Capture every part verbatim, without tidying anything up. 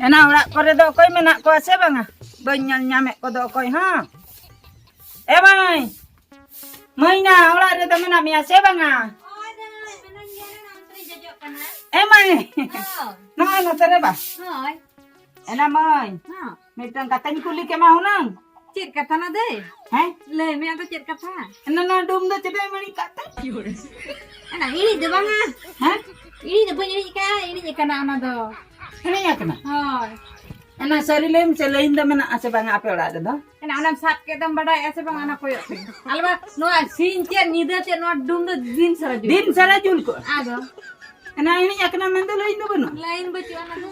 ᱮᱱᱟ ᱚᱲᱟᱜ ᱠᱚᱨᱮ ᱫᱚ ᱚᱠᱚᱭ ᱢᱮᱱᱟᱜ ᱠᱚᱣᱟ ᱥᱮ ᱵᱟᱝᱟ? ᱵᱟᱹᱧ ᱧᱮᱞ ᱧᱟᱢᱮᱫ ᱠᱚᱫᱚ ᱚᱠᱚᱭ ᱦᱚᱸ᱾ ᱮ ᱢᱟᱹᱭ, ᱢᱟᱹᱭᱱᱟ, ᱚᱲᱟᱜ ᱨᱮᱫᱚ ᱢᱮᱱᱟᱜ ᱢᱮᱭᱟ ᱥᱮ ᱵᱟᱝᱟ? ᱦᱳᱭ ᱫᱟᱹᱭ, ᱢᱮᱱᱟᱧ ᱜᱮᱭᱟ, ᱮᱱᱟ ᱚᱱᱛᱮ ᱨᱤᱧ ᱡᱚᱡᱚᱜ ᱠᱟᱱᱟ᱾ ᱮ ᱢᱟᱹᱭ, ᱦᱳᱭ᱾ ᱱᱚᱜᱼᱚᱭ ᱱᱚᱛᱮ ᱨᱮ ᱵᱟ᱾ ᱦᱳᱭ᱾ ᱮᱱᱟ ᱢᱟᱹᱭ, ᱦᱚᱸ᱾ ᱢᱤᱫᱴᱟᱝ ᱠᱟᱛᱷᱟᱧ ᱠᱩᱞᱤ ᱠᱮᱢᱟ ᱦᱩᱱᱟᱹᱝ᱾ ᱪᱮᱫ ᱠᱟᱛᱷᱟ ᱱᱟ ᱫᱟᱹᱭ? ᱦᱮᱸ? ᱞᱟᱹᱭ ᱢᱮ ᱟᱫᱚ ᱪᱮᱫ ᱠᱟᱛᱷᱟ? ᱮᱱᱟ ᱱᱚᱣᱟ ᱰᱩᱢ ᱫᱚ ᱪᱮᱫᱟᱜ ᱮᱢ ᱤᱬᱤᱡ ᱠᱟᱜ ᱛᱮ? ᱮᱱᱟ ᱤᱬᱤᱡ ᱫᱚ ᱵᱟᱝᱟ᱾ ᱦᱮᱸ? ᱤᱬᱤᱡ ᱫᱚ ᱵᱟᱹᱧ ᱤᱬᱤᱡ ᱠᱟᱜᱼᱟ, ᱤᱬᱤᱡ ᱟᱠᱟᱱᱟ ᱚᱱᱟ ᱫᱚ᱾ ᱤᱬᱤᱡ ᱟᱠᱟᱱᱟ? ᱦᱳᱭ᱾ ᱮᱱᱟ ᱥᱟᱹᱨᱤ ᱞᱟᱹᱭ ᱢᱮᱥᱮ, ᱞᱟᱭᱤᱱ ᱫᱚ ᱢᱮᱱᱟᱜᱼᱟ ᱥᱮ ᱵᱟᱝᱟ ᱟᱯᱮ ᱚᱲᱟᱜ ᱨᱮᱫᱚ? ᱮᱱᱟ ᱚᱱᱟᱢ ᱥᱟᱵ ᱠᱮᱫ ᱫᱚᱢ ᱵᱟᱰᱟᱭᱮᱜᱼᱟ ᱥᱮ ᱵᱟᱝ? ᱚᱱᱟ ᱠᱚᱭᱚᱜ ᱯᱮ᱾ ᱟᱞᱮ ᱢᱟ ᱱᱚᱣᱟ ᱥᱤᱧ ᱪᱮᱫ ᱧᱤᱫᱟᱹ ᱪᱮᱫ ᱱᱚᱣᱟ ᱰᱩᱢ ᱫᱚ ᱫᱤᱱ ᱥᱟᱨᱟ ᱡᱩᱞ᱾ ᱫᱤᱱ ᱥᱟᱨᱟ ᱡᱩᱞ ᱠᱚᱜᱼᱟ? ᱟᱫᱚ? ᱮᱱᱟ ᱤᱬᱤᱡ ᱟᱠᱟᱱᱟ ᱢᱮᱱᱫᱚ ᱞᱟᱭᱤᱱ ᱫᱚ ᱵᱟᱹᱱᱩᱜᱼᱟ? ᱞᱟᱭᱤᱱ ᱵᱟᱹᱪᱩᱜ ᱟᱱᱟ ᱫᱚ᱾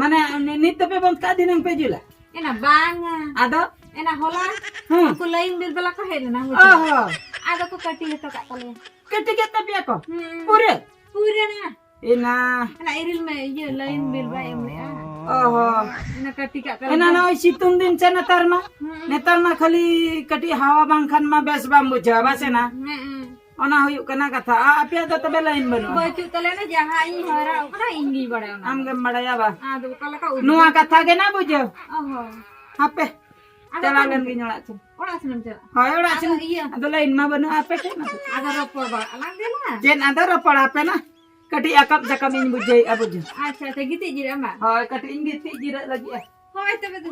ᱢᱟᱱᱮ ᱱᱤ-, ᱱᱤᱛ ᱫᱚᱯᱮ ᱵᱚᱱᱫ ᱠᱟᱜᱼᱟ, ᱫᱷᱤᱱᱟᱹᱝ ᱯᱮ ᱡᱩᱞᱟ? ᱮᱱᱟ ᱵᱟᱝᱟ᱾ ᱟᱫᱚ? ᱮᱱᱟ ᱦᱚᱞᱟ ᱦᱩᱸ᱾ ᱩᱱᱠᱩ ᱞᱟᱭᱤᱱ ᱵᱤᱞ ᱵᱟᱞᱟ ᱠᱚ ᱦᱮᱡ ᱞᱮᱱᱟ, ᱵᱩᱡᱷᱟᱹᱣ᱾ ᱚ ᱦᱚᱸ᱾ ᱟᱫᱚ ᱠᱚ ᱠᱟᱹᱴᱤ ᱦᱚᱴᱚ ᱠᱟᱜ ᱛᱟᱞᱮᱭᱟ᱾ ᱠᱟᱹᱴᱤ ᱠᱮᱫ ᱛᱟᱯᱮᱭᱟ ᱠᱚ? ᱦᱩᱸ᱾ ᱯᱩᱨᱟᱹ? ᱯᱩᱨᱟᱹ ᱱᱟ᱾ ᱮᱱᱟ᱾ ᱮᱱᱟ ᱤᱨᱤᱞ ᱢᱮ, ᱤᱭᱟᱹ ᱞᱟᱭᱤᱱ ᱵᱤᱞ ᱵᱟᱭ ᱮᱢ ᱞᱮᱜᱼᱟ᱾ ᱚ ᱦᱚᱸ᱾ ᱮᱱᱟ ᱠᱟᱹᱴᱤ ᱠᱟᱜ ᱛᱟᱞᱮ ᱮᱱᱟ ᱫᱚ᱾ ᱱᱚᱜᱼᱚᱭ ᱥᱤᱛᱩᱝ ᱫᱤᱱ ᱥᱮ ᱱᱮᱛᱟᱨ ᱢᱟ, ᱦᱩᱸ᱾ ᱱᱮᱛᱟᱨ ᱢᱟ ᱠᱷᱟᱹᱞᱤ ᱠᱟᱹᱴᱤᱡ ᱦᱟᱣᱟ ᱵᱟᱝᱠᱷᱟᱱ ᱢᱟ ᱵᱮᱥ ᱵᱟᱢ ᱵᱩᱡᱷᱟᱹᱣᱟ, ᱵᱟᱥᱮ ᱱᱟ? ᱦᱮᱸ, ᱦᱮᱸ᱾ ᱚᱱᱟ ᱦᱩᱭᱩᱜ ᱠᱟᱱᱟ ᱠᱟᱛᱷᱟ᱾ ᱟ-, ᱟᱯᱮᱭᱟᱜ ᱫᱚ ᱛᱚᱵᱮ ᱞᱟᱭᱤᱱ ᱵᱟᱹᱱᱩᱜᱼᱟ? ᱵᱟᱹᱪᱩᱜ ᱛᱟᱞᱮᱭᱟ ᱱᱟ, ᱡᱟᱦᱟᱸ ᱤᱧ ᱦᱚᱭᱨᱟᱜ ᱠᱟᱱᱟ, ᱤᱧ ᱜᱤᱧ ᱵᱟᱲᱟᱭᱟ ᱚᱱᱟ ᱟᱢ ᱫᱚ᱾ ᱜᱮᱢ ᱵᱟᱲᱟᱭᱟ ᱵᱟ? ᱟᱫᱚ ᱚᱠᱟ ᱞᱮᱠᱟ ᱩᱫᱩᱜ? ᱱᱚᱣᱟ ᱠᱟᱛᱷᱟ ᱜᱮ ᱱᱟ ᱵᱩᱡᱷᱟᱹᱣ᱾ ᱚ ᱦᱚᱸ᱾ ᱦᱟᱯᱮ, ᱟᱫᱚ ᱪᱟᱞᱟᱣ ᱚᱠᱟ ᱞᱮᱱ ᱜᱤᱧ ᱚᱲᱟᱜ ᱥᱮᱱ᱾ ᱚᱲᱟᱜ ᱥᱮᱱᱮᱢ ᱪᱟᱞᱟᱜᱼᱟ? ᱦᱳᱭ, ᱚᱲᱟᱜ ᱟᱫᱚ ᱥᱮᱱ᱾ ᱤᱭᱟᱹ᱾ ᱟᱫᱚ ᱞᱟᱭᱤᱱ ᱢᱟ ᱵᱟᱹᱱᱩᱜᱼᱟ ᱟᱯᱮ ᱴᱷᱮᱱ᱾ ᱟᱫᱚ ᱨᱚᱯᱚᱲ ᱵᱟᱲᱟ ᱟᱞᱟᱝ ᱫᱮᱞᱟ᱾ ᱪᱮᱫ ᱟᱫᱚ ᱨᱚᱯᱚᱲ ᱟᱯᱮ ᱱᱟ? ᱠᱟᱹᱴᱤᱡ ᱟᱠᱟᱵ ᱡᱟᱠᱟᱵ ᱤᱧ ᱵᱩᱡᱷᱟᱹᱣᱮᱫᱼᱟ, ᱵᱩᱡᱷᱟᱹᱣ᱾ ᱟᱪᱪᱷᱟ, ᱟᱪᱪᱷᱟ, ᱜᱤᱛᱤᱡ ᱡᱤᱨᱟᱹᱜ ᱟᱢ ᱵᱟᱝ? ᱦᱳᱭ, ᱠᱟᱹᱴᱤᱡ ᱤᱧ ᱜᱤᱛᱤᱡ ᱡᱤᱨᱟᱹᱜ ᱞᱟᱹᱜᱤᱫᱼᱟ᱾ ᱦᱳᱭ, ᱛᱚᱵᱮ ᱫᱚ᱾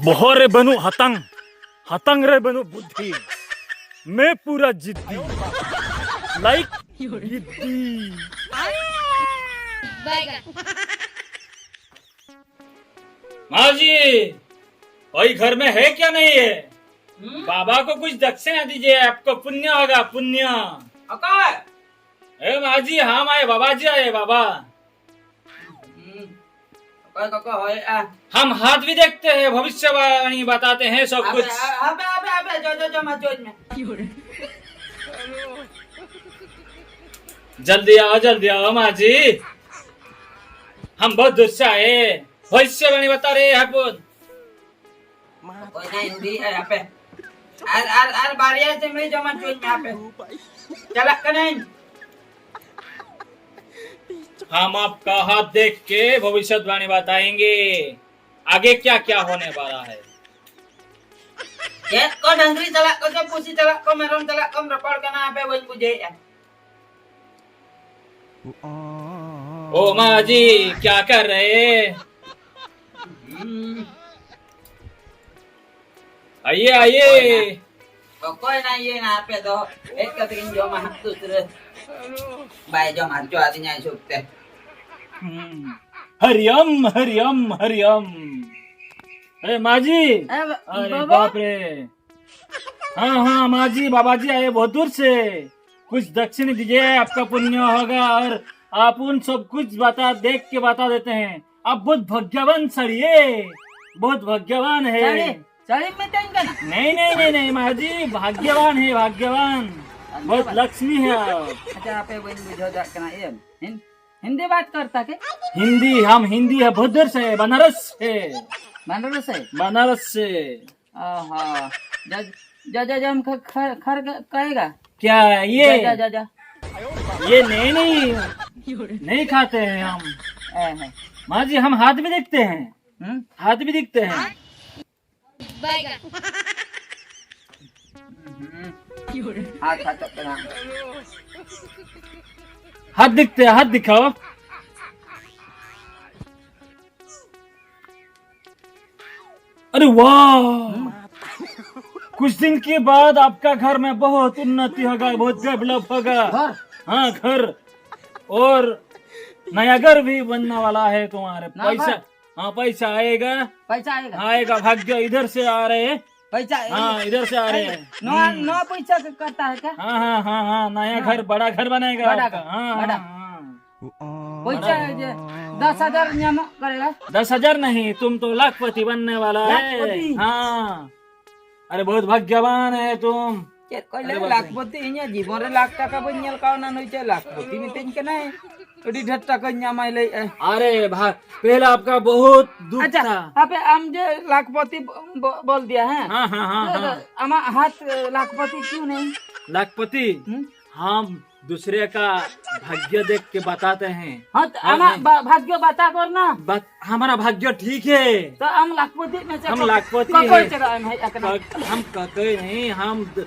ᱵᱚᱦᱚᱜ ᱨᱮ ᱵᱟᱹᱱᱩᱜ ᱦᱟᱛᱟᱝ, ᱦᱟᱛᱟᱝ ᱨᱮ ᱵᱟᱹᱱᱩᱜ ᱵᱩᱫᱽᱫᱷᱤ᱾ मैं पूरा जिद्दी, like गिद्दी। माँ जी, कोई घर में है क्या नहीं है? हम्म? बाबा को कुछ दक्षिणा दीजिए, आपको पुण्य होगा, पुण्य। अकाय? ए माँ जी, हम आए, बाबा जी आए, बाबा। हम्म। अकाय, काका, होय, आ। हम हाथ भी देखते हैं, भविष्यवाणी बताते हैं, सब अबे, कुछ। आ, अबे, अबे, अबे, जो, जो, जो, मत जो इसमें। जल्दी आओ, जल्दी आओ, माँ जी। हम बहुत दूर से आए। ᱵᱷᱚᱵᱤᱥᱥᱚᱵᱟᱬᱤ ᱵᱟᱛᱟ ᱨᱮ ᱦᱟᱯᱚᱱ᱾ ᱚᱠᱚᱭ ᱱᱟᱭ ᱦᱩᱫᱤ ᱟᱭ ᱟᱯᱮ? ᱟᱨ, ᱟᱨ, ᱟᱨ ᱵᱟᱨᱭᱟ ᱪᱟᱹᱢᱲᱤ ᱡᱚᱢ ᱦᱚᱪᱚᱧ ᱢᱮ ᱟᱯᱮ᱾ ᱪᱟᱞᱟᱜ ᱠᱟᱹᱱᱟᱹᱧ᱾ हम आपका हाथ देख के भविष्यवाणी बताएंगे, आगे क्या क्या होने वाला है। ᱪᱮᱫ ᱠᱚ ᱰᱟᱝᱨᱤ ᱪᱟᱞᱟᱜ ᱠᱚ ᱪᱚ, ᱯᱩᱥᱤ ᱪᱟᱞᱟᱜ ᱠᱚ, ᱢᱮᱨᱚᱢ ᱪᱟᱞᱟᱜ ᱠᱚᱢ ᱨᱚᱯᱚᱲ ᱠᱟᱱᱟ, ᱟᱯᱮ ᱵᱟᱹᱧ ᱵᱩᱡᱷᱟᱹᱣᱮᱫᱼᱟ᱾ ओ माँ जी, क्या कर रहे हैं? ᱦᱩᱸ᱾ आइए, आइए। ᱚᱠᱚᱭ ᱱᱟ ᱤᱭᱟᱹ ᱱᱟ ᱟᱯᱮ ᱫᱚ? ᱦᱮᱡ ᱠᱟᱛᱮ ᱜᱤᱧ ᱡᱚᱢᱟ ᱦᱟᱸᱜ ᱫᱩᱥᱨᱟᱹ᱾ ᱵᱟᱭ ᱡᱚᱢ ᱦᱚᱪᱚ ᱟᱹᱫᱤᱧᱟ ᱥᱩᱠ ᱛᱮ᱾ हम्म। हरिओम, हरिओम, हरिओम। ए माँ जी। ए, ब-, अरे बाबा। बाप रे। हाँ, हाँ, माँ जी, बाबा जी आए बहुत दूर से। कुछ दक्षिण दीजिए, आपका पुण्य होगा और आप उन सब कुछ बता, देख के बता देते हैं। आप बहुत भाग्यवान सड़िए, बहुत भाग्यवान है। सड़ी, सड़ी में तो इनका ना। नहीं, नहीं, नहीं, नहीं, माँ जी, भाग्यवान है, भाग्यवान। बहुत लक्ष्मी है आप। अच्छा, आप एक बार मुझे हो जाए ना, ये हिं-, हिंदी बात करता के? हिंदी, हम हिंदी है, बहुत दूर से है, बनारस से। बनारस से? बनारस से। आहा, जा, जा, जा, जा, हम ख-, ख-, खर ग-, कहेगा। क्या है ये? जा, जा, जा, जा। ये नहीं, नहीं, नहीं खाते हैं हम। ए, है। माँ जी, हम हाथ भी देखते हैं। हम्म? हाथ भी दिखते हैं। बैगन। हम्म। हाथ, हाथ, हाथ, हाथ। हाथ दिखते हैं, हाथ दिखाओ। अरे वाह, कुछ दिन के बाद आपका घर में बहुत उन्नति होगा, बहुत डेवलप होगा। घर? हाँ, घर। और नया घर भी बनने वाला है तुम्हारे। नया पैसा, घर? हाँ, पैसा आएगा। पैसा आएगा? हाँ, आएगा। भाग्य इधर से आ रहे हैं। पैसा? हाँ, इधर से आ रहे हैं। नया, हम्म। नया पैसा से करता है क्या? हाँ, हाँ, हाँ, हाँ, नया हाँ। घर, बड़ा घर बनेगा बड़ा आपका। घर, हाँ, बड़ा। हाँ, हाँ। पैसा है जे दस हजार न्यानो करेगा। दस हजार नहीं, तुम तो लाखपति बनने वाला है। लाखपति? हाँ। अरे, बहुत भाग्यवान है तुम। ᱪᱮᱫ ᱠᱚᱭ ᱞᱟᱹᱭᱟ, ᱟᱨᱮ ᱵᱟᱯᱨᱮ᱾ ᱞᱟᱠᱷᱯᱚᱛᱤ? ᱤᱧᱟᱹᱜ ᱡᱤᱵᱚᱱ ᱨᱮ ᱞᱟᱠᱷ ᱴᱟᱠᱟ ᱵᱟᱹᱧ ᱧᱮᱞ ᱠᱟᱣᱱᱟ, ᱱᱩᱭ ᱪᱮᱫ ᱞᱟᱠᱷᱯᱚᱛᱤ ᱢᱤᱛᱟᱹᱧ ᱠᱟᱱᱟᱭ? ᱟᱹᱰᱤ ᱰᱷᱮᱨ ᱴᱟᱠᱟᱧ ᱧᱟᱢᱟᱭ ᱞᱟᱹᱭᱮᱜᱼᱟᱭ᱾ अरे भाई, पहले आपका बहुत दुख ᱟᱪᱪᱷᱟ, था। ᱦᱟᱯᱮ, ᱟᱢ ᱡᱮ ᱞᱟᱠᱷᱯᱚᱛᱤ ᱵᱚ-, ᱵᱚᱞ ᱫᱤᱭᱟ, ᱦᱮᱸ? ᱦᱮᱸ, ᱦᱮᱸ, ᱦᱮᱸ, ᱟᱫᱚ ᱦᱮᱸ᱾ ᱟᱢᱟᱜ ᱦᱟᱛ ᱞᱟᱠᱷᱯᱚᱛᱤ ᱠᱤᱭᱩ ᱱᱮᱭ? ᱞᱟᱠᱷᱯᱚᱛᱤ? ᱦᱩᱸ? हम दूसरे का भाग्य देख के बताते हैं। ᱦᱮᱸ, ᱛᱚ ᱟᱢᱟᱜ ᱵᱟ-, ᱵᱷᱟᱜᱽᱭᱚ ᱵᱟᱛᱟ ᱠᱚᱨ ᱱᱟ᱾ ᱵᱟᱛ-, हमारा भाग्य ठीक है। ᱛᱚ ᱟᱢ ᱞᱟᱠᱷᱯᱚᱛᱤ ᱢᱮ ᱪᱮ? हम लाखपति ᱠᱚᱠᱚᱭ हैं। ᱪᱮᱫᱟᱜ ᱮᱢ ᱦᱮᱡ ᱟᱠᱟᱱᱟ? ᱠᱚ-, हम ककई नहीं, हम द-,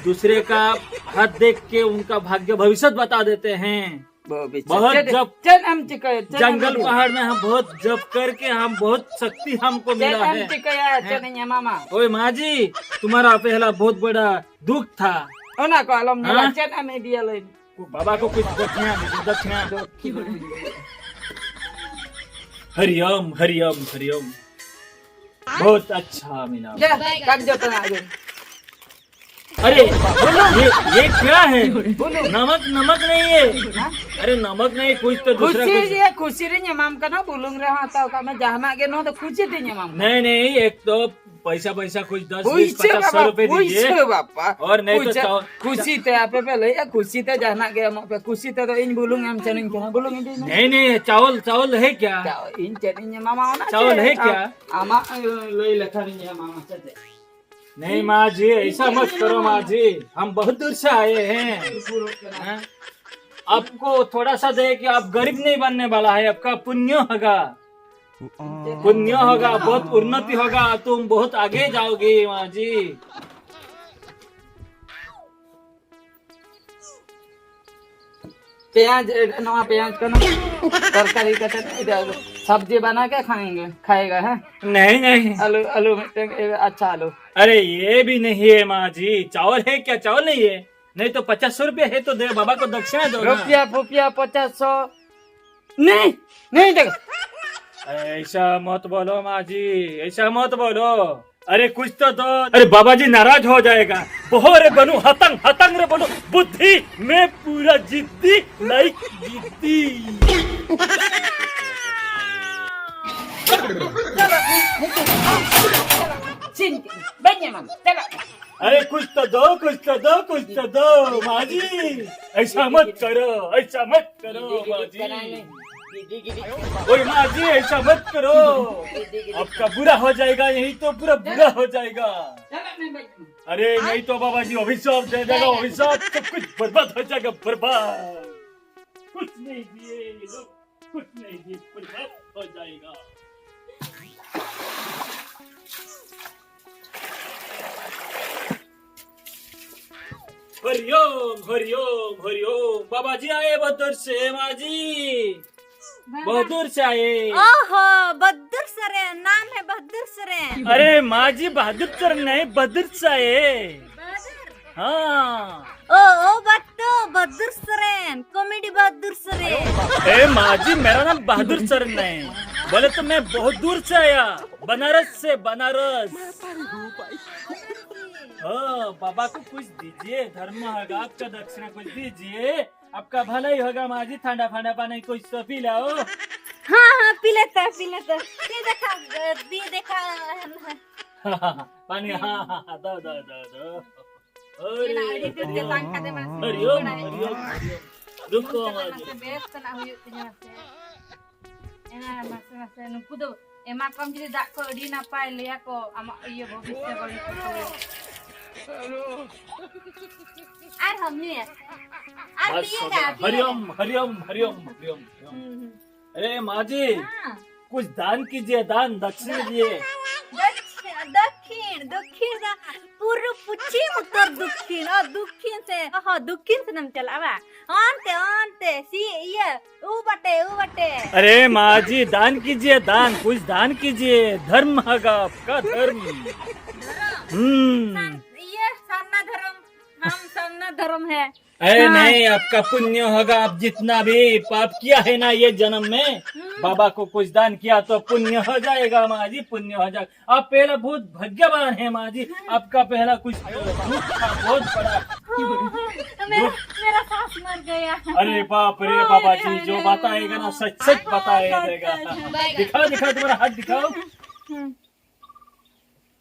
दूसरे का हाथ देख के उनका भाग्य भविष्य बता देते हैं। ᱵᱚ ᱵᱤᱪᱟᱹᱨ᱾ बहुत ᱪᱮᱫ, ᱡᱚᱵ ᱪᱮᱫ ᱮᱢ ᱪᱤᱠᱟᱹᱭᱟ? ᱪᱮᱫ ᱮᱢ ᱡᱚᱝᱜᱚᱞ ᱪᱤᱠᱟᱹᱭᱟ? ᱯᱟᱦᱟᱲ ᱢᱮ ᱦᱟᱢ ᱵᱚᱦᱩᱛ ᱡᱚᱵ ᱠᱟᱨᱠᱮ ᱦᱟᱢ ᱵᱚᱦᱩᱛ ᱥᱚᱠᱛᱤ ᱦᱟᱢᱠᱚ ᱪᱮᱫ ᱢᱤᱞᱟ ᱮᱢ ᱦᱮ᱾ ᱪᱤᱠᱟᱹᱭᱟ? ᱦᱮᱸ᱾ ᱪᱮᱫ ᱤᱧ ᱮᱢᱟᱢᱟ? ᱳᱭ ᱢᱟᱹᱡᱷᱤ, ᱛᱩᱢᱦᱟᱨᱟ ᱯᱮᱦᱞᱟ ᱵᱚᱦᱩᱛ ᱵᱟᱲᱟ ᱫᱩᱠ ᱛᱷᱟ᱾ ᱚᱱᱟ ᱠᱚ ᱟᱞᱚᱢ ᱧᱮᱞᱟ, ᱦᱮᱸ? ᱪᱮᱫ ᱮᱢ ᱤᱫᱤᱭᱟ ᱞᱟᱹᱭ ᱢᱮ? ᱵᱟᱵᱟ ᱠᱚ ᱠᱩᱪ ᱫᱚᱠᱷᱤᱱᱟ ᱫᱤᱡᱮ, ᱫᱚᱠᱷᱤᱱᱟ᱾ ᱫᱚᱠᱷᱤᱱᱟ᱾ हरिओम, हरिओम, हरिओम। बहुत अच्छा मिला। ᱡᱟ, ᱠᱟᱴ ᱡᱚᱛᱚ ᱱᱟᱜ ᱜᱮ। अरे, ये, ये क्या है? ᱵᱩᱞᱩᱝ। नमक, नमक नहीं है। ᱦᱮᱸ? अरे, नमक नहीं, कुछ तो दूसरा ᱠᱷᱩᱥᱤ कुछ। ᱨᱮ, ᱠᱷᱩᱥᱤ ᱨᱤᱧ ᱮᱢᱟᱢ ᱠᱟᱱᱟ, ᱵᱩᱞᱩᱝ ᱨᱮᱦᱚᱸ ᱦᱟᱛᱟᱣ ᱠᱟᱜ ᱢᱮ, ᱡᱟᱦᱟᱱᱟᱜ ᱜᱮ, ᱱᱚᱣᱟ ᱫᱚ ᱠᱷᱩᱥᱤ ᱛᱤᱧ ᱮᱢᱟᱢ ᱠᱟᱱᱟ᱾ नहीं, नहीं, एक तो पैसा, पैसा कुछ दस, बीस, ᱯᱩᱭᱥᱟᱹ ᱯचास, ᱥᱚ ᱵᱟᱵᱟ, ᱨᱩᱯᱤᱭᱟ ᱫᱤᱡᱤᱭᱮ। ᱯᱩᱭᱥᱟᱹ ᱵᱟᱵᱟ, ᱚᱨ ᱱᱟᱦᱤᱸ ᱛᱚ ᱯᱩᱭᱥᱟᱹ, ᱪᱟᱣ-, ᱠᱷᱩᱥᱤ ᱛᱮ ᱟᱯᱮ ᱯᱮ ᱞᱟᱹᱭᱮᱜᱼᱟ, ᱠᱷᱩᱥᱤ ᱛᱮ ᱡᱟᱦᱟᱱᱟᱜ ᱜᱮ ᱮᱢᱚᱜ ᱯᱮ, ᱠᱷᱩᱥᱤ ᱛᱮᱫᱚ ᱤᱧ ᱵᱩᱞᱩᱝ ᱮᱢ ᱥᱟᱱᱟᱧ ᱠᱟᱱᱟ, ᱵᱩᱞᱩᱝ ᱤᱫᱤᱧ ᱢᱮ᱾ नहीं, नहीं, चावल, चावल है क्या? ᱪᱟᱣ-, ᱤᱧ ᱪᱮᱫ ᱤᱧ ᱮᱢᱟᱢᱟ ᱚᱱᱟ ᱪᱟᱣᱞ ᱪᱮᱫ? ᱦᱮ ᱠᱭᱟ? ᱟᱢᱟᱜ ᱞᱟᱹᱭ ᱞᱮᱠᱷᱟᱱᱤᱧ ᱮᱢᱟᱢᱟ ᱥᱮ ᱪᱮᱫ? नहीं माँ जी, ऐसा मत करो माँ जी, हम बहुत दूर से आए हैं। हाँ? आपको थोड़ा सा दे कि आप गरीब नहीं बनने वाला है, आपका पुण्य होगा। पुण्य होगा, बहुत उन्नति होगा, तुम बहुत आगे जाओगे माँ जी। ᱯᱮᱸᱭᱟᱡᱽ, ᱱᱚᱣᱟ ᱯᱮᱸᱭᱟᱡᱽ ᱠᱟᱱᱟ᱾ ᱛᱚᱨᱠᱟᱨᱤ ᱠᱟᱛᱮ ᱥᱚᱵᱽᱡᱤ ᱵᱟᱱᱟ ᱠᱮ ᱠᱷᱟᱭᱮᱸᱜᱮ, ᱠᱷᱟᱭᱮᱜᱟ, ᱦᱮᱸ? नहीं, नहीं। ᱟᱞᱩ, ᱟᱞᱩ ᱢᱤᱫᱴᱮᱱ, ᱮ, ᱟᱪᱪᱷᱟ, ᱟᱞᱩ। अरे, ये भी नहीं है माँ जी, चावल है क्या? चावल नहीं है? नहीं तो पचास सौ रुपया है तो दे, बाबा को दक्षिणा दो ना। रुपया, रुपया पचास सौ। नहीं, नहीं देगा। ऐसा मत बोलो माँ जी, ऐसा मत बोलो। अरे कुछ तो दो। अरे बाबा जी नाराज हो जाएगा। बहुत रे बनू हतंग, हतंग रे बनू। बुद्धि में पूरा जिद्दी, लाइक जिद्दी। ᱪᱮᱫ? ᱵᱟᱹᱧ ᱮᱢᱟᱢᱟ᱾ ᱪᱟᱞᱟᱜ ᱢᱮ᱾ अरे कुछ तो दो, कुछ तो दो, कुछ तो दो, माँ जी। ऐसा मत करो, ऐसा मत करो, माँ जी। ओए माँ जी, ऐसा मत करो। आपका बुरा हो जाएगा, यही तो पूरा बुरा हो जाएगा। अरे नहीं तो बाबा जी अभिशाप दे देगा, अभिशाप, सब कुछ बर्बाद हो जाएगा, बर्बाद। कुछ नहीं दिए ये लोग, कुछ नहीं दिए, बर्बाद हो जाएगा। हरिओम, हरिओम, हरिओम। बाबा जी आए बहुत दूर से, माँ जी। बहुत दूर से आए। ओहो, बहादुर सरेन, नाम है बहादुर सरेन। अरे माँ जी, बहादुर सरेन नहीं, बहादुर से आए। हाँ। ओ, ओ बट्टो, बहादुर सरेन, कॉमेडी बहादुर सरेन। ए माँ जी, मेरा नाम बहादुर सरेन नहीं, बोले तो मैं बहुत दूर से आया, बनारस से, बनारस। हाँ, बाबा को कुछ दीजिए, धर्म होगा आपका, दक्षिणा कुछ दीजिए, आपका भला ही होगा माँ जी। ठंडा फंडा पानी कुछ तो पिलाओ। हाँ, हाँ, पी लेता है, पी लेता है। ये देखा, दी देखा। पानी, हाँ, हाँ, हाँ, दो, दो, दो, दो। अरे, हरिओम, हरिओम, हरिओम। रुको, माँ जी। ᱮᱱᱟ ᱢᱟᱥᱮ ᱢᱟᱥᱮ, ᱱᱩᱠᱩ ᱫᱚ ᱮᱢᱟ ᱠᱚᱢ ᱡᱩᱫᱤ ᱫᱟᱜ ᱠᱚ, ᱟᱹᱰᱤ ᱱᱟᱯᱟᱭ, ᱞᱟᱹᱭᱟ ᱠᱚ ᱟᱢᱟᱜ ᱤᱭᱟᱹ ᱵᱷᱚᱵᱤᱥᱥᱚ ᱵᱟᱹᱲᱤᱡ ᱛᱟᱠᱚ᱾ ᱟᱨᱦᱚᱸ ᱧᱩᱭᱟ᱾ ᱟᱨ ᱵᱟᱥ, ᱯᱤᱭᱮᱫᱟ, ᱯᱤᱭᱮᱫᱟ᱾ हरिओम, हरिओम, हरिओम, हरिओम, हरिओम। ᱦᱩᱸ, ᱦᱩᱸ। अरे माँ जी, हाँ। कुछ दान कीजिए, दान दक्षिण दिए। दक्ष-, दक्षिण, दक्षिण दा-, पूर्व, पश्चिम, उत्तर, दक्षिण, और दक्षिण से, हाँ, दक्षिण से नाम चला बा। अंते, अंते, सी, ये, ऊ बटे, ऊ बटे। अरे माँ जी, दान कीजिए, दान, कुछ दान कीजिए, धर्म हगा आपका धर्म। धर्म? हम्म। सर-, ये सरना धर्म, हम सरना धर्म है। अरे हाँ। नहीं, आपका पुण्य होगा, आप जितना भी पाप किया है ना ये जन्म में, हम्म। बाबा को कुछ दान किया तो पुण्य हो जाएगा माँ जी, पुण्य हो जाएगा। आप पहला बहुत भाग्यवान है माँ जी, आपका पहला कुछ दुख था बहुत बड़ा। हाँ, मेरा, मेरा सास मर गया। अरे बाप रे, हाँ, बाबा जी जो बताएगा ना, सच सच बताएगा। दिखाओ, दिखाओ, तुम्हारा हाथ दिखाओ। हम्म।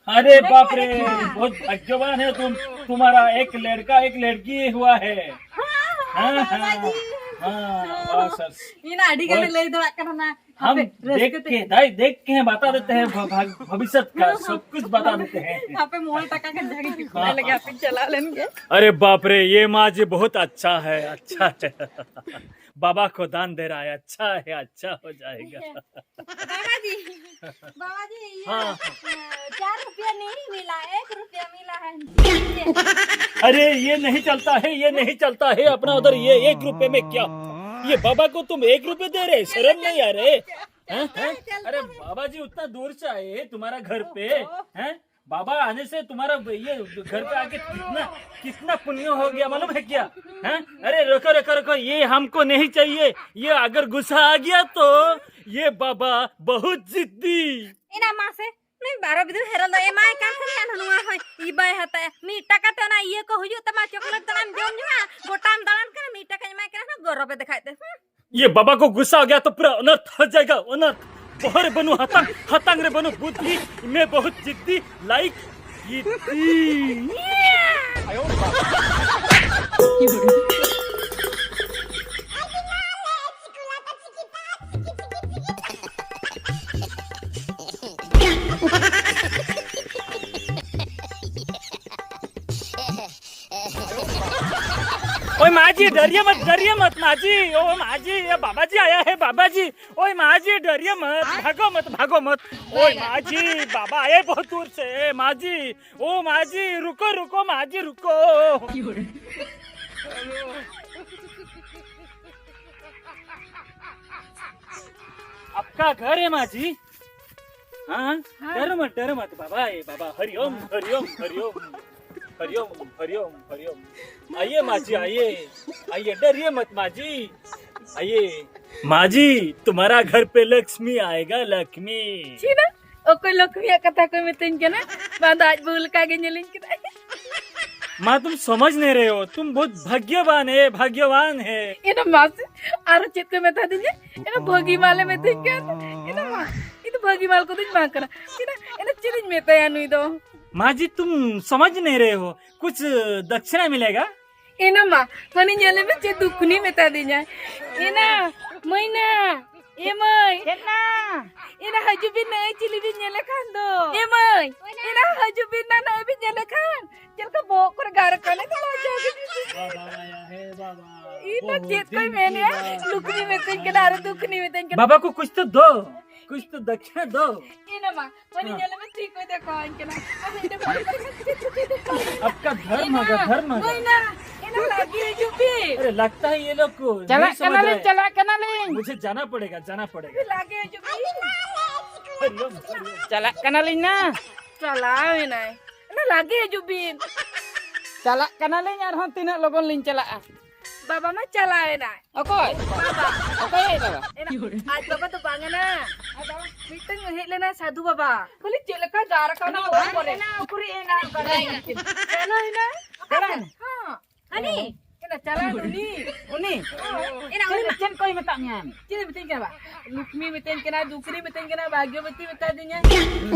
अरे बाप रे, बहुत भाग्यवान है तुम। तुम्हारा एक लड़का एक लड़की हुआ है। हाँ, हाँ, हाँ, हाँ, हाँ। बस, बस। ᱤᱧ ᱟᱹᱰᱤ ᱜᱟᱱᱮ ᱞᱟᱹᱭ ᱫᱟᱲᱮᱭᱟᱜ ᱠᱟᱱᱟ ᱱᱟ᱾ हम देख के, दाई, देख के हैं, बता देते हैं, भ- भाग- भविष्य का सब कुछ बता देते हैं। ᱦᱟᱯᱮ ᱢᱚᱬᱮ ᱴᱟᱠᱟ ᱜᱟᱱ ᱡᱟᱦᱟᱸ ᱜᱮ ᱴᱷᱤᱠ ᱞᱮᱜᱮ, ᱦᱟᱯᱮ ᱪᱟᱞᱟᱣ ᱞᱮᱱ ᱜᱮ᱾ अरे बाप रे, ये माँ जी बहुत अच्छा है, अच्छा है। बाबा को दान दे रहा है, अच्छा है, अच्छा हो जाएगा। बाबा जी, बाबा जी, ये, हाँ। अ, चार रुपया नहीं मिला, एक रुपया मिला है। अरे, ये नहीं चलता है, ये नहीं चलता है अपना उधर। ये एक रुपये में क्या? ये बाबा को तुम एक रुपये दे रहे, शर्म नहीं आ रहे? हैं, हैं? अरे बाबा जी उतना दूर से आए तुम्हारा घर पे, हैं? बाबा आने से तुम्हारा ये घर पे आके कितना, कितना पुण्य हो गया, मालूम है क्या? हैं? अरे रुको, रुको, रुको, ये हमको नहीं चाहिए। ये अगर गुस्सा आ गया तो ये बाबा बहुत जिद्दी। ᱤᱱᱟ ᱢᱟᱥᱮ ᱱᱩᱭ ᱵᱟᱨᱚ ᱵᱤᱫᱩ ᱦᱮᱨᱮᱞ ᱫᱚ ᱮᱢᱟᱭ ᱠᱟᱱ ᱛᱟᱦᱮᱸᱱᱟ, ᱱᱚᱣᱟ ᱦᱚᱸ ᱤᱵᱟᱭ ᱦᱟᱛᱟᱭᱟ᱾ ᱢᱤᱫ ᱴᱟᱠᱟ ᱛᱮ ᱚᱱᱟ ᱤᱭᱟᱹ ᱠᱚ ᱦᱩᱭᱩᱜ ᱛᱟᱢᱟ, ᱪᱚᱠᱞᱮᱴ ᱛᱟᱱᱟᱢ ᱡᱚᱢ ᱧᱩᱜᱼᱟ, ᱜᱚᱴᱟᱢ ᱫᱟᱬᱟᱱ ᱠᱟᱱᱟ, ᱢᱤᱫ ᱴᱟᱠᱟᱧ ᱮᱢᱟᱭ ᱠᱟᱱᱟ, ᱜᱚᱨᱚᱵᱮ ᱫᱮᱠᱷᱟᱭᱮᱫ ᱛᱮ᱾ ᱦᱩᱸ᱾ ये बाबा को गुस्सा आ गया तो पूरा अनर्थ हो जाएगा, अनर्थ। बहुत रे बनू हतंग, हतंग रे बनू बुद्धि, मैं बहुत जिद्दी, लाइक जिद्दी। ओए माँ जी, डरिए मत, डरिए मत माँ जी। ओ माँ जी, ये बाबा जी आया है, बाबा जी। ओए माँ जी, डरिए मत, भागो मत, भागो मत। ओए माँ जी, बाबा आए बहुत दूर से, माँ जी। ओ माँ जी, रुको, रुको, माँ जी, रुको। आपका घर है माँ जी? हाँ, हाँ। डरो मत, डरो मत, बाबा, ए बाबा, हरिओम, हरिओम, हरिओम, हरिओम, हरिओम, हरिओम। आइए माँ जी, आइए, आइए, डरिए मत माँ जी, आइए। माँ जी, तुम्हारा घर पे लक्ष्मी आएगा, लक्ष्मी। ᱪᱮᱫ? ᱚᱠᱚᱭ ᱞᱚᱠᱷᱢᱤᱭᱟᱜ ᱠᱟᱛᱷᱟ ᱠᱚᱭ ᱢᱤᱛᱟᱹᱧ ᱠᱟᱱᱟ? ᱵᱟᱝ ᱫᱚ ᱟᱡ ᱵᱟᱹᱦᱩ ᱞᱮᱠᱟ ᱜᱮ ᱧᱮᱞᱤᱧ ᱠᱟᱱᱟ᱾ माँ, तुम समझ नहीं रहे हो, तुम बहुत भाग्यवान है, भाग्यवान है। ᱮᱱᱟ ᱢᱟᱥᱮ, ᱟᱨᱚ ᱪᱮᱫ ᱠᱚ ᱢᱮᱛᱟ ᱫᱤᱧᱟ? ᱮᱱᱟ ᱵᱷᱟᱹᱜᱤ ᱢᱟᱞᱮ ᱢᱮᱛᱟᱹᱧ ᱠᱟᱱ᱾ ᱮᱱᱟ ᱢᱟ, ᱤᱧ ᱫᱚ ᱵᱷᱟᱹᱜᱤ ᱢᱟᱞ ᱠᱚᱫᱚᱧ ᱵᱟᱝ ᱠᱟᱱᱟ᱾ ᱪᱮᱫᱟᱜ ᱮᱱᱟ, ᱪᱮᱫ ᱤᱧ ᱢᱮᱛᱟᱭᱟ ᱱᱩᱭ ᱫᱚ? माँ जी, तुम समझ नहीं रहे हो, कुछ दक्षिणा मिलेगा? ᱮᱱᱟ ᱢᱟ, ᱦᱟᱹᱱᱤ ᱧᱮᱞᱮ ᱢᱮ, ᱪᱮᱫ ᱫᱩᱠᱷᱱᱤ ᱢᱮᱛᱟ ᱫᱤᱧᱟᱭ᱾ ᱮᱱᱟ, ᱢᱟᱹᱭᱱᱟ, ᱮ ᱢᱟᱹᱭ᱾ ᱪᱮᱫ ᱱᱟ? ᱮᱱᱟ ᱦᱤᱡᱩᱜ ᱵᱤᱱ, ᱱᱟᱹᱭ ᱪᱤᱞᱤ ᱵᱤᱱ ᱧᱮᱞᱮ ᱠᱷᱟᱱ ᱫᱚ᱾ ᱮ ᱢᱟᱹᱭ, ᱮᱱᱟ ᱦᱤᱡᱩᱜ ᱵᱤᱱ ᱱᱟ, ᱱᱟᱹᱭ ᱵᱤᱱ ᱧᱮᱞᱮ ᱠᱷᱟᱱ᱾ ᱪᱮᱫ ᱞᱮᱠᱟ ᱵᱚᱦᱚᱜ ᱠᱚᱨᱮ ᱜᱟᱨ ᱠᱟᱱᱟ, ᱛᱚ ᱞᱟᱡᱟᱣ ᱜᱮ᱾ ᱤᱧ ᱫᱚ ᱪᱮᱫ ᱠᱚᱭ ᱢᱮᱱᱮᱜᱼᱟ, ᱞᱩᱠᱷᱱᱤ ᱢᱤᱛᱟᱹᱧ ᱠᱟᱱᱟ, ᱟᱨ ᱫᱩᱠᱷᱱᱤ ᱢᱤᱛᱟᱹᱧ ᱠᱟᱱᱟ᱾ बाबा को कुछ तो दो, कुछ तो दक्षिणा दो। ᱮᱱᱟ ᱢᱟ, ᱦᱟᱹᱱᱤ ᱧᱮᱞᱮ ᱢᱮ, ᱛᱤ ᱠᱚᱭ ᱫᱮᱠᱷᱟᱣᱟᱹᱧ ᱠᱟᱱᱟ᱾ ᱟᱨ ᱤᱧ ᱫᱚ ᱵᱟᱹᱧ ᱵᱟᱲᱟᱭᱟ ᱪᱮᱫ ᱠᱚ ᱪᱮᱫ ᱫᱮᱠᱷᱟᱣᱟᱹᱧ ᱠᱟᱱᱟ᱾ आपका धर्म होगा, धर्म होगा। ᱦᱩᱭᱱᱟ, ᱮᱱᱟ ᱞᱟᱜᱮ ᱦᱤᱡᱩᱜ ᱵᱤᱱ᱾ अरे लगता है ये लोग को नहीं समझ रहे। ᱪᱟᱞᱟᱜ ᱠᱟᱱᱟᱞᱤᱧ, ᱪᱟᱞᱟᱜ ᱠᱟᱱᱟᱞᱤᱧ᱾ मुझे जाना पड़ेगा, जाना पड़ेगा। ᱞᱟᱜᱮ ᱦᱤᱡᱩᱜ ᱵᱤᱱ᱾ हरिओम, हरिओम। ᱪᱟᱞᱟᱜ ᱠᱟᱱᱟᱞᱤᱧ ᱱᱟ᱾ ᱪᱟᱞᱟᱣ ᱮᱱᱟᱭ᱾ ᱮᱱᱟ ᱞᱟᱜᱮ ᱦᱤᱡᱩᱜ ᱵᱤᱱ᱾ ᱪᱟᱞᱟᱜ ᱠᱟᱱᱟᱞᱤᱧ, ᱟᱨᱦᱚᱸ ᱛᱤᱱᱟᱹᱜ ᱞᱚᱜᱚᱱ ᱞᱤᱧ ᱪᱟᱞᱟᱜᱼᱟ᱾ ᱵᱟᱵᱟ ᱢᱟ ᱪᱟᱞᱟᱣ ᱮᱱᱟᱭ᱾ ᱚᱠᱚᱭ? ᱵᱟᱵᱟ᱾ ᱚᱠᱚᱭ ᱟᱡ ᱵᱟᱵᱟ? ᱮᱱᱟ, ᱟᱡ ᱵᱟᱵᱟ ᱫᱚ ᱵᱟᱝ ᱮᱱᱟ᱾ ᱢᱤᱫᱴᱟᱝ ᱦᱮᱡ ᱞᱮᱱᱟᱭ ᱥᱟᱹᱫᱷᱩ ᱵᱟᱵᱟ᱾ ᱵᱚᱞᱮ ᱪᱮᱫ ᱞᱮᱠᱟ ᱜᱟᱨ ᱠᱟᱱᱟ ᱵᱚᱦᱚᱜ ᱠᱚᱨᱮ᱾ ᱩᱠᱩᱨᱤᱡ ᱮᱱᱟ ᱚᱠᱟᱨᱮ? ᱪᱟᱞᱟᱣ ᱮᱱᱟ᱾ ᱪᱟᱞᱟᱣ ᱮᱱᱟ? ᱦᱚᱸ᱾ ᱦᱟᱹᱱᱤ? ᱮᱱᱟ ᱪᱟᱞᱟᱣ ᱮᱱᱟ ᱩᱱᱤ᱾ ᱩᱱᱤ? ᱮᱱᱟ ᱩᱱᱤ ᱪᱮᱫ, ᱪᱮᱫ ᱠᱚᱭ ᱢᱮᱛᱟᱜ ᱢᱮᱭᱟ? ᱪᱮᱫ ᱮ ᱢᱤᱛᱟᱹᱧ ᱠᱟᱱᱟ ᱵᱟ? ᱞᱩᱠᱷᱢᱤ ᱢᱤᱛᱟᱹᱧ ᱠᱟᱱᱟ, ᱫᱩᱠᱷᱱᱤ ᱢᱤᱛᱟᱹᱧ ᱠᱟᱱᱟ, ᱵᱷᱟᱜᱽᱭᱚᱵᱚᱛᱤ ᱢᱮᱛᱟ ᱫᱤᱧᱟ᱾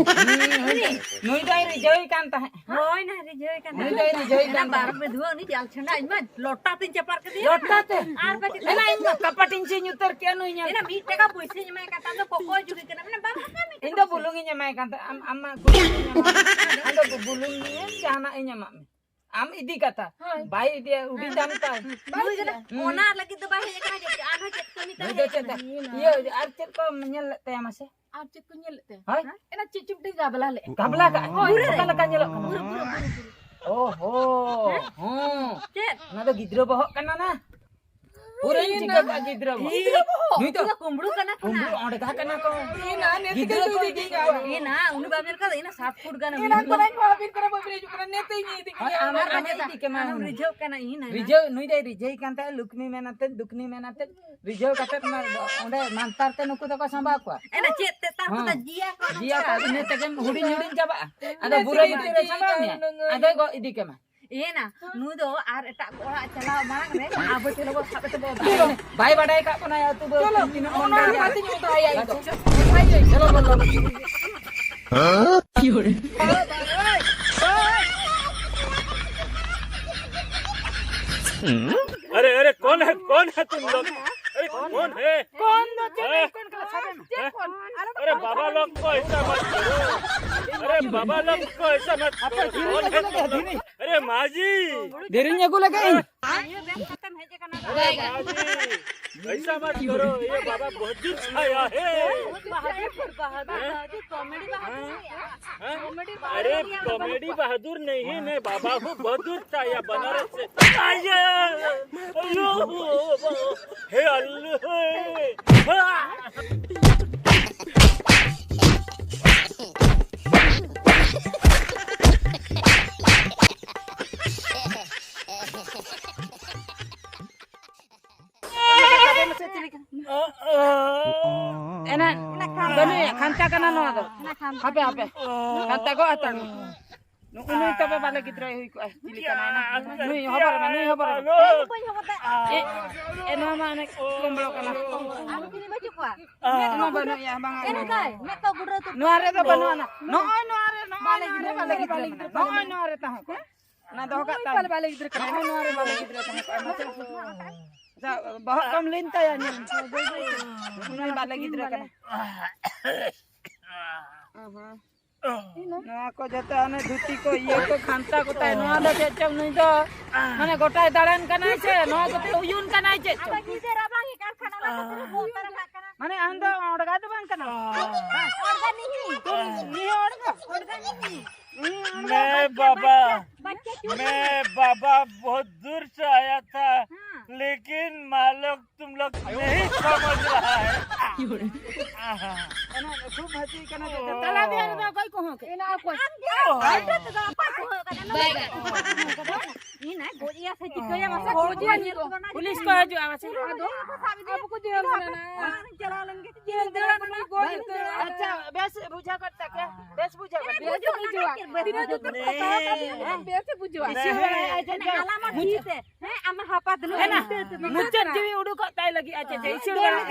ᱱᱩᱭ, ᱱᱩᱭ ᱫᱚᱭ ᱨᱤᱡᱷᱟᱹᱣ ᱠᱟᱱ ᱛᱟᱦᱮᱸᱫ᱾ ᱦᱳᱭ ᱱᱟ, ᱨᱤᱡᱷᱟᱹᱣ ᱠᱟᱱ ᱱᱩᱭ ᱛᱟᱦᱮᱸᱫ᱾ ᱫᱚᱭ ᱨᱤᱡᱷᱟᱹᱣ ᱮᱱᱟ ᱠᱟᱱ ᱵᱟᱨ ᱛᱟᱦᱮᱸᱫ᱾ ᱯᱮ ᱫᱷᱩᱣᱟᱹ ᱩᱱᱤ ᱡᱟᱞ ᱪᱷᱟᱸᱰᱟ ᱤᱧ ᱢᱟ ᱞᱚᱴᱟ ᱛᱤᱧ ᱪᱟᱯᱟᱫ ᱠᱮᱫᱮᱭᱟ᱾ ᱞᱚᱴᱟ ᱛᱮ? ᱟᱨ ᱯᱟᱪᱮ ᱮᱱᱟ ᱤᱧ ᱢᱟ ᱠᱟᱯᱟᱴᱤᱧ ᱥᱤᱧ ᱩᱛᱟᱹᱨ ᱠᱮᱭᱟ ᱱᱩᱭ ᱧᱮᱞ ᱮᱱᱟ ᱛᱮ᱾ ᱢᱤᱫ ᱴᱟᱠᱟ ᱯᱩᱭᱥᱟᱹᱧ ᱮᱢᱟᱭ ᱠᱟᱱ ᱛᱟᱦᱮᱸᱫ, ᱫᱚ ᱠᱚᱠᱚᱭ ᱡᱩᱜᱤ ᱠᱟᱱᱟ᱾ ᱢᱮᱱᱟ, ᱵᱟᱢ ᱦᱟᱛᱟᱣᱟ ᱢᱤᱫ ᱤᱧ ᱴᱟᱠᱟ ᱫᱚ ᱯᱩᱭᱥᱟᱹ? ᱵᱩᱞᱩᱝ ᱤᱧ ᱮᱢᱟᱭ ᱠᱟᱱ ᱛᱟᱦᱮᱸᱫ, ᱟᱢ, ᱟᱢ ᱢᱟ ᱠᱩᱲᱤ ᱜᱤᱫᱽᱨᱟᱹ ᱠᱟᱱᱟᱢ᱾ ᱟᱢ ᱫᱚ ᱵᱩᱞᱩᱝ ᱱᱤᱭᱮ ᱡᱟᱦᱟᱱᱟᱜ ᱤᱧ ᱮᱢᱟᱜ ᱢᱮ᱾ ᱟᱢ ᱤᱫᱤ ᱠᱟᱛᱷᱟ᱾ ᱦᱳᱭ᱾ ᱵᱟᱭ ᱤᱫᱤᱭᱟ, ᱩᱰᱤ ᱦᱮᱸ᱾ ᱫᱟᱢ ᱛᱟᱭ᱾ ᱦᱩᱸ᱾ ᱚᱱᱟ ᱞᱟᱹᱜᱤᱫ ᱫᱚ ᱵᱟᱭ ᱦᱮᱡ ᱟᱠᱟᱱᱟ ᱡᱮ ᱟᱨᱦᱚᱸ ᱪᱮᱫ ᱠᱟᱹᱢᱤ ᱛᱟᱭ ᱱᱩᱭ ᱫᱚ ᱦᱮᱡ ᱪᱮᱫ ᱟᱠᱟᱱᱟ᱾ ᱛᱟᱭ? ᱤᱭᱟᱹ, ᱟᱨ ᱪᱮᱫ ᱠᱚ ᱧᱮᱞ ᱞᱮᱫ ᱛᱟᱭᱟ ᱢᱟᱥᱮ? ᱟᱨ ᱪᱮᱫ ᱠᱚ ᱧᱮᱞ ᱞᱮᱫ ᱛᱟᱭᱟ? ᱦᱳᱭ? ᱦᱮᱸ? ᱮᱱᱟ ᱪᱮᱫ ᱪᱚ ᱢᱤᱫᱴᱟᱝ ᱜᱟᱵᱞᱟ ᱞᱮᱫ᱾ ᱜᱟᱵᱞᱟ ᱠᱟᱜ? ᱯᱩᱨᱟᱹ ᱚᱠᱟ ᱞᱮᱠᱟ ᱧᱮᱞᱚᱜ ᱠᱟᱱᱟ? ᱯᱩᱨᱟᱹ, ᱯᱩᱨᱟᱹ, ᱯᱩᱨᱟᱹ, ᱯᱩᱨᱟᱹ᱾ ᱳᱦᱳ, ᱦᱮᱸ? ᱦᱚᱸ᱾ ᱪᱮᱫ? ᱚᱱᱟ ᱫᱚ ᱜᱤᱫᱽᱨᱟᱹ ᱵᱚᱦᱚᱜ ᱠᱟᱱᱟ ᱱᱟ᱾ ᱯᱩᱨᱟᱹᱧ ᱴᱷᱤᱠᱟᱹ ᱠᱟᱜ ᱜᱤᱫᱽᱨᱟᱹ ᱵᱚᱦᱚᱜ᱾ ᱜᱤᱫᱽᱨᱟᱹ ᱵᱚᱦᱚᱜ? ᱱᱩᱭ ᱫᱚ ᱠᱩᱢᱵᱽᱲᱩ ᱠᱟᱱᱟ ᱠᱚ ᱱᱟ᱾ ᱠᱩᱢᱵᱽᱲᱩ ᱚᱸᱰᱮ ᱠᱟᱜ ᱠᱟᱱᱟ ᱠᱚ᱾ ᱮᱱᱟ, ᱱᱮ ᱜᱤᱫᱽᱨᱟᱹ ᱛᱮᱜᱮ ᱠᱚ ᱤᱫᱤ ᱤᱫᱤ ᱠᱚᱣᱟ᱾ ᱠᱚᱣᱟ᱾ ᱮᱱᱟ, ᱩᱱᱤ ᱵᱟᱢ ᱧᱮᱞ ᱠᱟᱫᱟ? ᱮᱱᱟ ᱥᱟᱛ ᱯᱷᱩᱴ ᱜᱟᱱ ᱮᱱᱟ ᱦᱩᱭᱩᱜ ᱠᱷᱚᱱᱟᱜ ᱠᱟᱱᱟ᱾ ᱤᱧ ᱦᱚᱸ ᱟᱹᱵᱤᱱ ᱠᱟᱱᱟ, ᱵᱟᱹᱵᱤᱱ ᱦᱤᱡᱩᱜ ᱠᱟᱱᱟ, ᱱᱮ ᱛᱮ ᱤᱧ ᱤᱫᱤ ᱠᱚᱣᱟ᱾ ᱟᱨ ᱟᱢ ᱨᱤᱡᱷᱟᱹᱣ ᱠᱟᱱᱟ ᱤᱧ ᱦᱟᱸᱜ᱾ ᱨᱤᱡᱷᱟᱹᱣ, ᱱᱩᱭ ᱫᱚᱭ ᱨᱤᱡᱷᱟᱹᱣ ᱠᱟᱱ ᱛᱟᱦᱮᱸᱫ, ᱞᱩᱠᱷᱢᱤ ᱢᱮᱱ ᱟᱛᱮᱫ, ᱫᱩᱠᱷᱱᱤ ᱢᱮᱱ ᱟᱛᱮᱫ, ᱨᱤᱡᱷᱟᱹᱣ ᱠᱟᱛᱮᱫ ᱚᱱᱟ ᱚᱸᱰᱮ ᱢᱟᱱᱛᱟᱨ ᱛᱮ ᱱᱩᱠᱩ ᱫᱚᱠᱚ ᱥᱟᱢᱵᱟᱣ ᱠᱚᱣᱟ᱾ ᱮᱱᱟ ᱪᱮᱫ ᱛᱮ ᱛᱟᱨ ᱦᱮᱸ᱾ ᱠᱚᱫᱚ ᱡᱤᱭᱟ ᱠᱚ ᱡᱤᱭᱟ ᱠᱚ, ᱱᱚᱝᱠᱟ? ᱤᱱᱟᱹ ᱛᱮᱜᱮᱢ ᱦᱩᱰᱤᱧ ᱦᱩᱰᱤᱧ ᱪᱟᱵᱟᱜᱼᱟ᱾ ᱟᱫᱚ ᱵᱩᱨᱟᱹ ᱵᱤᱴᱤ ᱨᱮ ᱥᱟᱢᱵᱟᱣ ᱢᱮᱭᱟ, ᱟᱫᱚᱭ ᱜᱚᱜ ᱤᱫᱤ ᱠᱟᱢᱟ᱾ ᱮᱱᱟ, ᱱᱩᱭ ᱫᱚ ᱟᱨ ᱮᱴᱟᱜ ᱚᱲᱟᱜ ᱪᱟᱞᱟᱣ ᱢᱟᱲᱟᱝ ᱨᱮ ᱟᱵᱚ ᱪᱚᱞᱚ ᱵᱚ ᱥᱟᱵ ᱠᱟᱛᱮ ᱵᱚ ᱵᱟᱭ ᱵᱟᱰᱟᱭ ᱠᱟᱜ ᱵᱚᱱᱟ ᱟᱹᱛᱩ ᱫᱚ᱾ ᱪᱚᱞᱚ, ᱛᱤᱱᱟᱹᱜ ᱵᱚᱱ ᱚᱱᱟ ᱵᱟᱰᱟᱭᱟ᱾ ᱢᱟᱛᱚᱧ ᱢᱮᱛᱟᱭᱟ ᱤᱧ ᱫᱚ᱾ ᱪᱚᱞᱚ, ᱪᱚᱞᱚ, ᱪᱚᱞᱚ᱾ अरे, अरे, कौन है, कौन है तुम लोग? अरे, कौन है? कौन दो, चलो, हैं? कौन कला छापे में? हैं? अरे, बाबा लोग को ऐसा मत करो। अरे, बाबा लोग को ऐसा मत करो। कौन है तुम लोग? अरे, माँ जी। ᱫᱮᱨᱤᱧ ᱟᱹᱜᱩ ᱞᱮᱠᱷᱟᱱ᱾ ᱟᱨᱮ ᱵᱟᱵᱟᱡᱤ, ᱮᱭᱥᱟ ᱢᱟᱛ ᱠᱚᱨᱚ, ᱮ ᱵᱟᱵᱟ ᱵᱚᱦᱩᱛ ᱫᱩᱨ ᱪᱷᱟᱭᱟ ᱦᱮ᱾ ᱵᱟᱦᱟᱫᱩᱨ, ᱵᱟᱦᱟᱫᱩᱨ, ᱵᱟᱦᱟᱫᱩᱨ, comedy ᱵᱟᱦᱟᱫᱩᱨ᱾ ᱦᱮᱸ? ᱠᱚᱢᱮᱰᱤ ᱵᱟᱦᱟᱫᱩᱨ᱾ ᱟᱨᱮ ᱠᱚᱢᱮᱰᱤ ᱵᱟᱦᱟᱫᱩᱨ ᱱᱟᱦᱤ ᱦᱮ, ᱵᱟᱵᱟ ᱦᱚᱸ ᱵᱚᱦᱩᱛ ᱫᱩᱨ ᱪᱷᱟᱭᱟ ᱵᱟᱱᱟᱨᱚᱥ ᱥᱮ᱾ ᱟᱭᱮ! ᱟᱭᱳ! ᱦᱮ ᱟᱞᱞᱟ! ᱮᱱᱟ ᱵᱟᱹᱱᱩᱭᱟ, ᱠᱷᱟᱱᱛᱟ ᱠᱟᱱᱟ ᱱᱚᱣᱟ ᱫᱚ᱾ ᱦᱟᱯᱮ, ᱦᱟᱯᱮ, ᱠᱷᱟᱱᱛᱟ ᱜᱚᱜ ᱦᱟᱛᱟᱲ ᱢᱮ᱾ ᱱᱩᱭ ᱛᱚᱵᱮ ᱵᱟᱞᱮ ᱜᱤᱫᱽᱨᱟᱹᱭ ᱦᱩᱭ ᱠᱚᱜᱼᱟ, ᱪᱤᱞᱤ ᱠᱟᱱᱟᱭ ᱱᱟ? ᱱᱩᱭ ᱦᱚᱵᱚᱨ ᱢᱮ, ᱱᱩᱭ ᱦᱚᱵᱚᱨ ᱢᱮ᱾ ᱮ, ᱮ, ᱱᱚᱣᱟ ᱢᱟ ᱚᱱᱮ ᱠᱚᱢᱵᱚᱲ ᱠᱟᱱᱟ᱾ ᱱᱚᱣᱟ ᱵᱟᱹᱱᱩᱜ ᱭᱟ, ᱵᱟᱝ ᱟ᱾ ᱱᱚᱣᱟ ᱨᱮᱫᱚ ᱵᱟᱹᱱᱩᱜ ᱟᱱᱟ᱾ ᱱᱚᱜᱼᱚᱭ ᱱᱚᱣᱟ ᱨᱮ, ᱱᱚᱜᱼᱚᱭ ᱱᱚᱣᱟ ᱨᱮ ᱵᱟᱞᱮ ᱜᱤᱫᱽᱨᱟᱹ ᱢᱮᱱᱟᱜᱼᱟ᱾ ᱱᱚᱜᱼᱚᱭ ᱱᱚᱣᱟ ᱨᱮ ᱛᱟᱦᱮᱸ ᱠᱚᱜᱼᱟ᱾ ᱚᱱᱟ ᱫᱚᱦᱚ ᱠᱟᱜ ᱛᱟᱢ᱾ ᱵᱟᱞᱮ, ᱵᱟᱞᱮ ᱜᱤᱫᱽᱨᱟᱹ ᱠᱟᱱᱟ᱾ ᱱᱚᱜᱼᱚᱭ ᱱᱚᱣᱟ ᱨᱮ ᱵᱟᱞᱮ ᱜᱤᱫᱽᱨᱟᱹ ᱛᱟᱦᱮᱸ ᱠᱚᱜᱼᱟ᱾ ᱢᱟᱥᱮ, ᱟᱪᱪᱷᱟ, ᱵᱚᱦᱚᱜ ᱠᱚᱢ ᱞᱤᱱ ᱛᱟᱭᱟ, ᱧᱮᱞ ᱢᱮ᱾ ᱩᱱᱤ ᱵᱟᱞᱮ ᱜᱤᱫᱽᱨᱟᱹ ᱠᱟᱱᱟ᱾ ᱱᱚᱣᱟ ᱠᱚ ᱡᱚᱛᱚ ᱚᱱᱮ ᱫᱷᱩᱛᱤ ᱠᱚ, ᱤᱭᱟᱹ ᱠᱚ, ᱠᱷᱟᱱᱛᱟ ᱠᱚ ᱛᱟᱭ᱾ ᱱᱚᱣᱟ ᱫᱚ ᱪᱮᱫ ᱪᱚᱝ, ᱱᱩᱭ ᱫᱚ ᱢᱟᱱᱮ ᱜᱚᱴᱟᱭ ᱫᱟᱬᱟᱱ ᱠᱟᱱᱟᱭ ᱥᱮ, ᱱᱚᱣᱟ ᱠᱚᱛᱮ ᱩᱭᱩᱱ ᱠᱟᱱᱟᱭ ᱪᱮᱫ ᱪᱚᱝ? ᱟᱫᱚ ᱧᱤᱫᱟᱹ ᱨᱟᱵᱟᱝ ᱮ ᱠᱟᱱ ᱠᱷᱟᱱ ᱚᱱᱟ ᱠᱷᱟᱹᱛᱤᱨ ᱵᱚᱦᱚᱜ ᱨᱟᱠᱟᱵ ᱠᱟᱱᱟ᱾ ᱢᱟᱱᱮ ᱟᱢ ᱫᱚ ᱚᱲᱜᱟ ᱫᱚ ᱵᱟᱝ ᱠᱟᱱᱟᱢ? ᱚᱲᱜᱟ ᱱᱤᱦᱤ᱾ ᱱᱤᱦᱤ ᱚᱲᱜᱟ? ᱚᱲᱜᱟ ᱱᱤᱦᱤ᱾ ᱱᱤᱦᱤ ᱚᱲᱜᱟ᱾ मैं बाबा, मैं बाबा बहुत दूर से आया था, हाँ। लेकिन माँ लोग तुम लोग नहीं समझ रहा है। ᱚᱱᱟ ᱠᱷᱩᱵ ᱦᱟᱹᱥᱤ ᱠᱟᱱᱟ ᱡᱚᱛᱚ᱾ ᱛᱟᱞᱟ ᱫᱷᱟᱨᱮ ᱨᱮᱫᱚ ᱚᱠᱚᱭ ᱠᱚ ᱦᱚᱸ ᱠᱮ? ᱟᱢ ᱜᱮ᱾ ᱟᱢ ᱜᱮ᱾ ᱤᱧ ᱱᱟᱭ ᱜᱚᱡ ᱮᱭᱟ ᱥᱮ ᱪᱤᱠᱟᱹᱭᱟ ᱢᱟᱥᱮ? ᱜᱚᱡ ᱮᱭᱟ ᱱᱤᱛᱚᱜ᱾ ᱯᱩᱞᱤᱥ ᱠᱚ ᱦᱤᱡᱩᱜᱼᱟ ᱢᱟᱥᱮ᱾ ᱟᱫᱚ ᱟᱵᱚ ᱠᱚ ᱡᱮᱞ ᱨᱮ ᱢᱮᱱᱟᱭᱟ᱾ ᱪᱟᱞᱟᱣ ᱞᱮᱱ ᱜᱮ᱾ ᱟᱪᱪᱷᱟ, ᱵᱮᱥ ᱵᱩᱡᱷᱟᱹᱣ ᱠᱟᱛᱮ ᱠᱮ, ᱵᱮᱥ ᱵᱩᱡᱷᱟᱹᱣ ᱠᱟᱛᱮ᱾ ᱵᱮᱥ ᱵᱩᱡᱷᱟᱹᱣ ᱠᱟᱛᱮ᱾ ᱵᱮᱥ ᱵᱩᱡᱷᱟᱹᱣ ᱠᱟᱛᱮ᱾ ᱟᱞᱟᱢᱟ ᱴᱷᱤᱠ ᱛᱮ᱾ ᱦᱮᱸ, ᱟᱢ ᱦᱟᱯᱟ ᱫᱩᱱᱩ᱾ ᱢᱩᱪᱟᱹᱫ ᱡᱤᱣᱤ ᱩᱰᱩᱠᱚᱜ ᱛᱟᱭ ᱞᱟᱹᱜᱤᱫ, ᱟᱪᱪᱷᱟ, ᱟᱪᱪᱷᱟ, ᱤᱥᱤᱲ ᱵᱟᱲᱟ᱾